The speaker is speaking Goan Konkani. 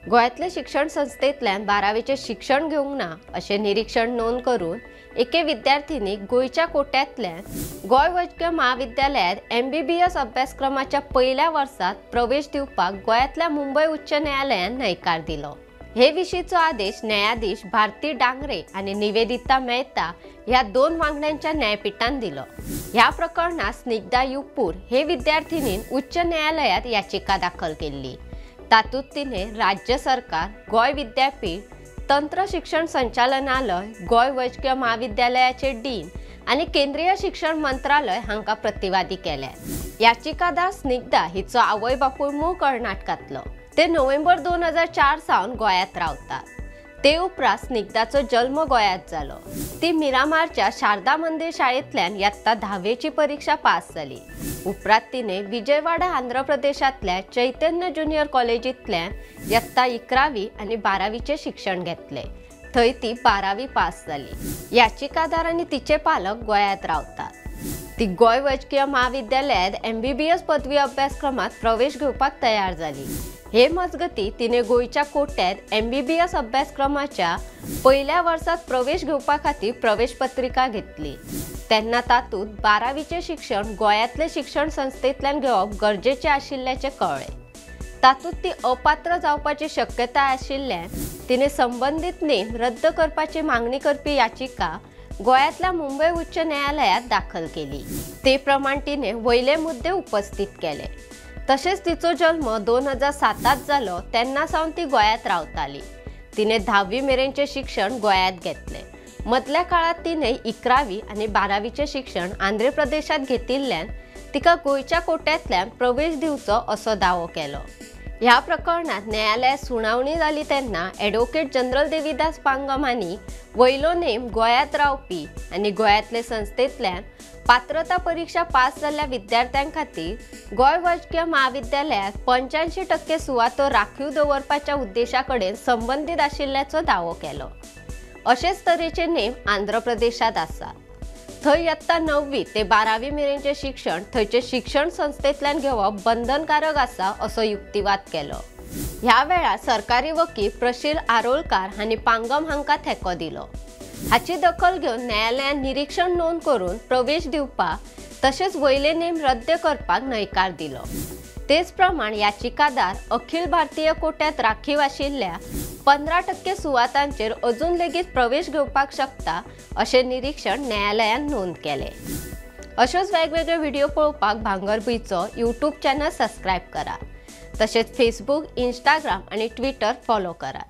गोंयांतले शिक्षण संस्थेंतल्यान बारावेचें शिक्षण घेवंक ना अशें निरीक्षण नोंद करून एके विद्यार्थिनीक गोंयच्या कोट्यांतल्यान गोंय वैजकीय म्हाविद्यालयांत MBBS अभ्यासक्रमाच्या पयल्या वर्सात प्रवेश दिवपाक गोंयांतल्या मुंबय उच्च न्यायालयान न्हयकार दिलो. हे विशींचो आदेश न्यायाधीश भारती डांगरे आनी निवेदिता मेहता ह्या दोन वांगड्यांच्या न्यायपिठान दिलो. ह्या प्रकरणात स्निग्धा युपूर हे विद्यार्थिनीन उच्च न्यायालयात याचिका दाखल केल्ली. तातूंत तिने राज्य सरकार, गोंय विद्यापीठ, तंत्र शिक्षण संचालनालय, गोंय वैजकीय म्हाविद्यालयाचे डीन आनी केंद्रीय शिक्षण मंत्रालय हांकां प्रतिवादी केल्या. याचिकादार स्निग्धा हिचो आवय बापूय मूळ कर्नाटकांतलो. ते नोव्हेंबर 2004 सावन गोंयांत रावतात. ते उपरांत स्निग्धाचो जल्म गोंयांत जालो. ती मिरामारच्या शारदा मंदिर शाळेंतल्यान यत्ता 10वेची परीक्षा पास जाली. उपरांत तिने विजयवाडा आंध्र प्रदेशांतल्या चैतन्य ज्युनियर कॉलेजींतल्यान यत्ता 11वी आनी 12वीचें शिक्षण घेतलें. थंय ती 12वी पास जाली. याचिकादार आनी तिचे पालक गोंयांत रावतात. ती गोंय वैजकीय म्हाविद्यालयांत MBBS पदवी अभ्यासक्रमात प्रवेश घेवपाक तयार जाली. हे मजगती तिने गोंयच्या कोट्यांत MBBS अभ्यासक्रमाच्या पयल्या वर्सात प्रवेश घेवपा खातीर प्रवेश पत्रिका घेतली. तेन्ना तातूंत 12वीचें शिक्षण गोंयांतले शिक्षण संस्थेंतल्यान घेवप गरजेचें आशिल्ल्याचें कळ्ळें. तातूंत ती अपात्र जावपाची शक्यताय आशिल्ल्यान तिने संबंदीत नेम रद्द करपाची मागणी करपी याचिका गोंयांतल्या मुंबय उच्च न्यायालयांत दाखल केली. ते प्रमाण तिने वयले मुद्दे उपस्थित केले. तशेंच तिचो जल्म 2007 जालो तेन्ना सावन ती गोंयांत रावताली. तिने 10वी मेरेनचें शिक्षण गोंयांत घेतलें. मदल्या काळांत तिने 11वी आनी 12वीचें शिक्षण आंध्र प्रदेशांत घेतिल्ल्यान तिका गोंयच्या कोट्यांतल्यान प्रवेश दिवचो असो दावो केलो. ह्या प्रकरणांत न्यायालयांत सुनावणी जाली तेन्ना ॲडव्होकेट जनरल देविदास पांगम हांणी वयलो नेम गोंयांत रावपी आनी गोंयांतले संस्थेंतल्यान पात्रता परीक्षा पास जाल्ल्या विद्यार्थ्यां खातीर गोंय वैजकीय म्हाविद्यालयांत 85% सुवातो राखीव दवरपाच्या उद्देशा कडेन संबंदीत आशिल्ल्याचो दावो केलो. अशेच तरेचे नेम आंध्र प्रदेशांत आसात. थंय यत्ता 9वी ते 12वी मेरेनचें शिक्षण थंयचे शिक्षण संस्थेंतल्यान घेवप बंधनकारक आसा असो युक्तिवाद केलो. ह्या वेळार सरकारी वकील प्रशील आरोलकार हांणी पांगम हांकां थेको दिलो. हाची दखल घेवन न्यायालयान निरीक्षण नोंद करून प्रवेश दिवपाक तशेंच वयले नेम रद्द करपाक न्हयकार दिलो. तेच प्रमाण याचिकादार अखिल भारतीय कोट्यांत राखीव आशिल्ल्या 15% सुवातांचेर अजून लेगीत प्रवेश घेवपाक शकता अशें निरीक्षण न्यायालयान नोंद केलें. अश्योच वेगवेगळे व्हिडिओ पळोवपाक भांगरभूंयचो यूट्यूब चॅनल सबस्क्रायब करात. तशेंच फेसबूक, इंस्टाग्राम आनी ट्विटर फॉलो करात.